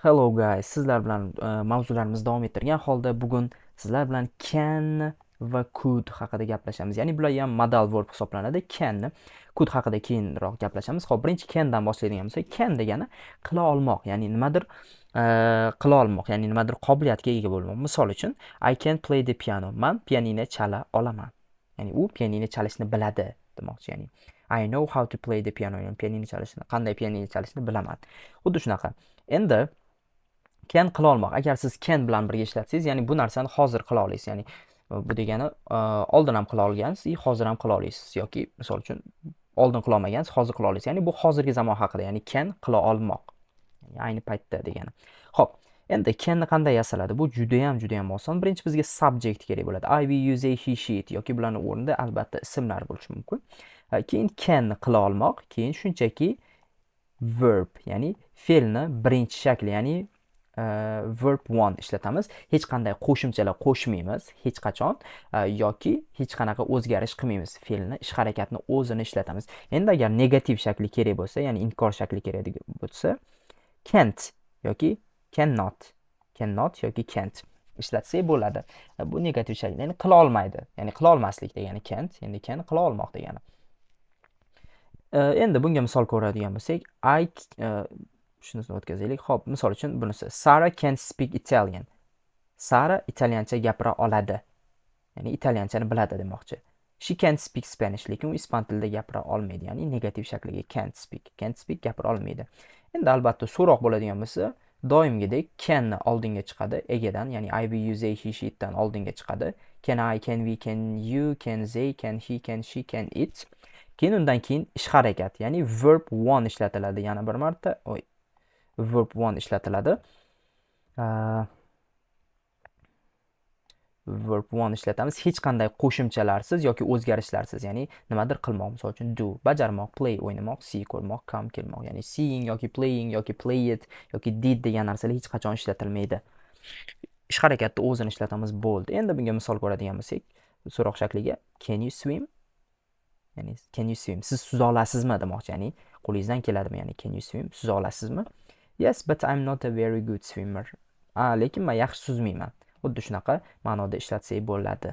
Hello guys, sizlar bilan mavzularimizni davom ettirgan holda bugun sizlar bilan can va could haqida gaplashamiz. Ya'ni bular ham modal verb hisoblanadi. Can, could haqida keyinroq gaplashamiz. Xo'p, birinchi can dan boshlaydigan bo'lsak, can degani qila olmoq, ya'ni nimadir qila olmoq, ya'ni nimadir qobiliyatga ega bo'lmoq. Misol uchun, I can play the piano. Man pianino chala olaman. Ya'ni u pianino chalishni biladi demoqchi, ya'ni I know how to play the piano. Ya'ni pianino chalishni, qanday pianino chalishni bilaman. Xuddi shunaqa. Endi can qila olmoq. Agar siz can bilan birga ishlatsangiz, ya'ni bu narsani hozir qila olasiz. Ya'ni bu degani oldin ham qila olgansiz, и hozir ham qila olasiz yoki misol uchun oldin qila olmagansiz, hozir qila olasiz. Ya'ni bu hozirgi zamon haqida, ya'ni can qila olmoq. Ya'ni ayni paytda degani. Xo'p, endi canni qanday yasaladi? Bu juda ham, juda ham oson. Birinchi bizga subject kerak bo'ladi. I, we, you, they, he, she, it yoki bularning o'rnida albatta ismlar bo'lishi mumkin. Keyin can qila olmoq, keyin shunchaki verb, ya'ni fe'lni birinchi shakli, ya'ni verb one ishlatamiz. Hech qanday qo'shimchalar qo'shmaymiz hech qachon yoki hech qanaqa o'zgarish qilmaymiz. Fe'lni, ish harakatni o'zini ishlatamiz. Endi agar negativ shakli kerak bo'lsa, ya'ni inkor shakli kerak bo'lsa, can't yoki cannot, cannot yoki can't ishlatsak bo'ladi. Bu negativ shakl, ya'ni qila olmaydi. Ya'ni qila olmaslik degani can't, endi can qila olmoq degani. Endi bunga misol ko'radigan bo'lsak, I shunisini o'tkazaylik. Xo'p, misol uchun bunisi Sara can speak Italian. Sara italyancha gapira oladi. Ya'ni italyanchani biladi demoqchi. She can't speak Spanish, lekin u ispan tilida gapira olmaydi. Ya'ni negativ shakliga can't speak. Can't speak gapira olmaydi. Endi albatta so'roq bo'ladigan bo'lsa, doimgidek canni oldinga chiqadi egadan, ya'ni I, we, you, they, he, she, itdan oldinga chiqadi. Can I, can we, can you, can they, can he, can she, can it. Keyin undan keyin ish harakat, ya'ni verb one ishlatiladi yana bir marta. Oy, verb one ishlatiladi. Verb one ishlatamiz hech qanday qo'shimchalarsiz yoki o'zgarishlarsiz, ya'ni nimadir qilmoq, misol uchun do bajarmoq, play o'ynamoq, see ko'rmoq, come kelmoq, ya'ni seeing yoki playing yoki played yoki did degan narsalar hech qachon ishlatilmaydi. Ish harakatni o'zini ishlatamiz, bo'ldi. Endi bunga misol ko'radigan bo'lsak, so'roq shakliga can you swim, ya'ni can you swim, siz suza olasizmi demoqchi, ya'ni qo'lingizdan keladimi, ya'ni can you swim, suza olasizmi? Yes, but I'm not a very good swimmer. A, lekin man yaxshi suzmayman. Xuddi shunaqa ma'noda ishlatsak bo'ladi.